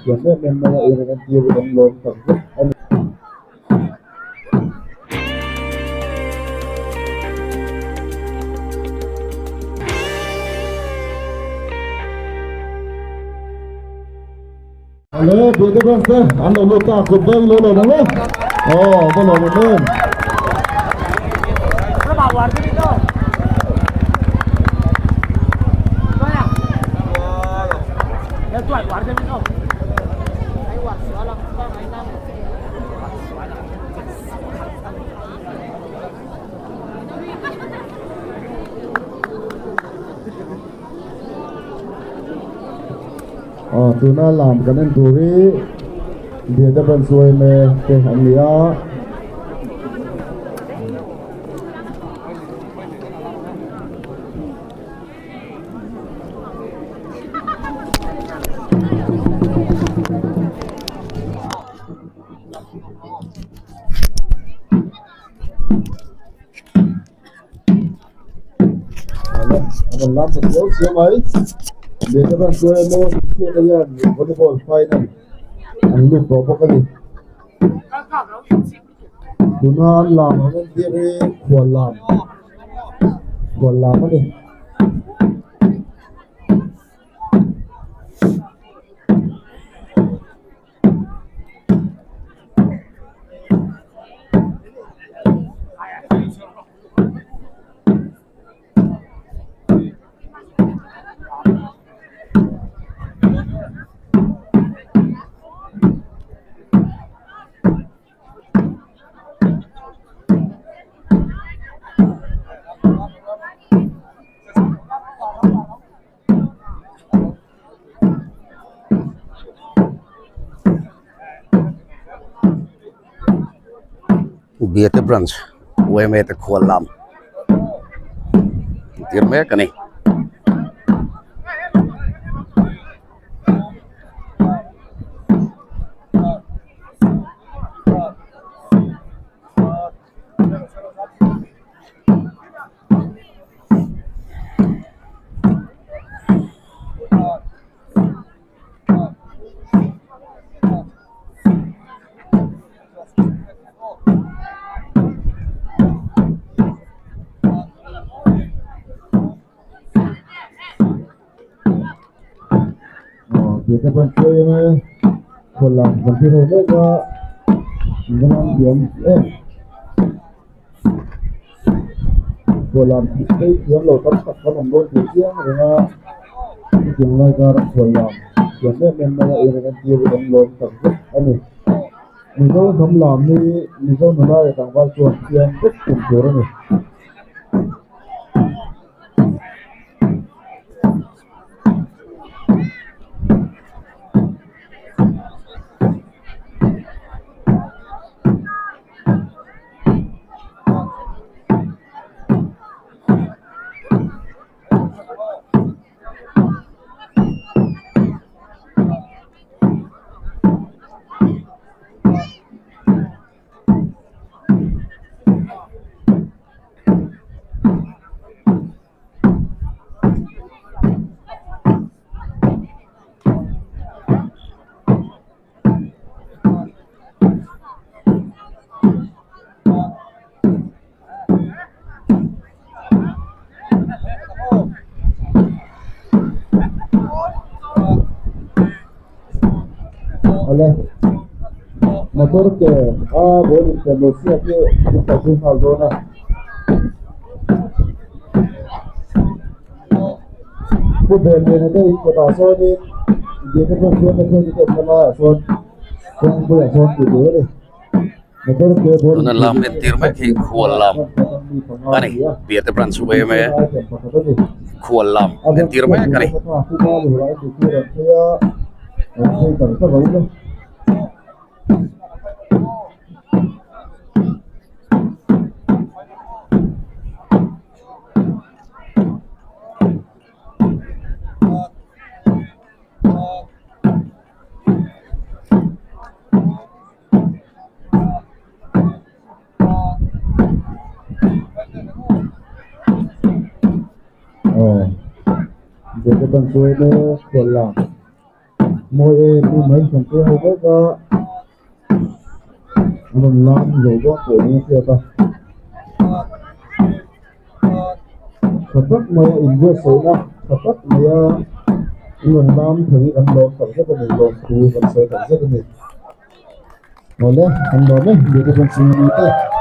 thiam em em mai a in an tir hi kan lawm tak zet a ni. Ale biate branch te an lo lut ta kut veng lo lawm ang e. Aw va lawm awm em. Aw tuna lam kan en tur hi Biate Branch yma te an ni a. An lam ta chiau chiau mai Biate Branch yma te hian volleyball final an lut tawh bawk a ni. Tuna an lam ang entir hi khual lam khual lam a ni. Biate branch yma te khual lam tir mek a ni. Biate branch yma khual lam kan tir ho mek a in va lam thiam em. Khual lam phei thiam lo tam tak kan awm dawn tih chiang reng a chutiang lai kara khual lam thiam em em mai a in an tir hi kan lawm tak zet a ni. Mizo hnam lam hi Mizo nula leh tlangval chuan thiam vek tum tur a ni. Awle motor ke a ball in pen lo siak hi an kal zui nghal dawn a. Pu ber lian te in kawtah sawnin biate pawh chuan na hruai te awmna laiah sawn kawngpuiah sawn tih tur a ni. Motor ke ball Tuna lam entir mek hi khual lam a ni biate branch yma khual lam entir mek a ni. Aw biate branch yma khual lam. Mawi em em mai kan pe ho mek a, an rawn lam zo dawn pawh niin a hriat a. Tha tak maia inbuatsaihna tha tak maia an rawn lam thei hi kan lawm tak zet a ni, lawmthu kan sawi tak zet a ni. Awle, kan lawm e, Biate Branch chhunga mite.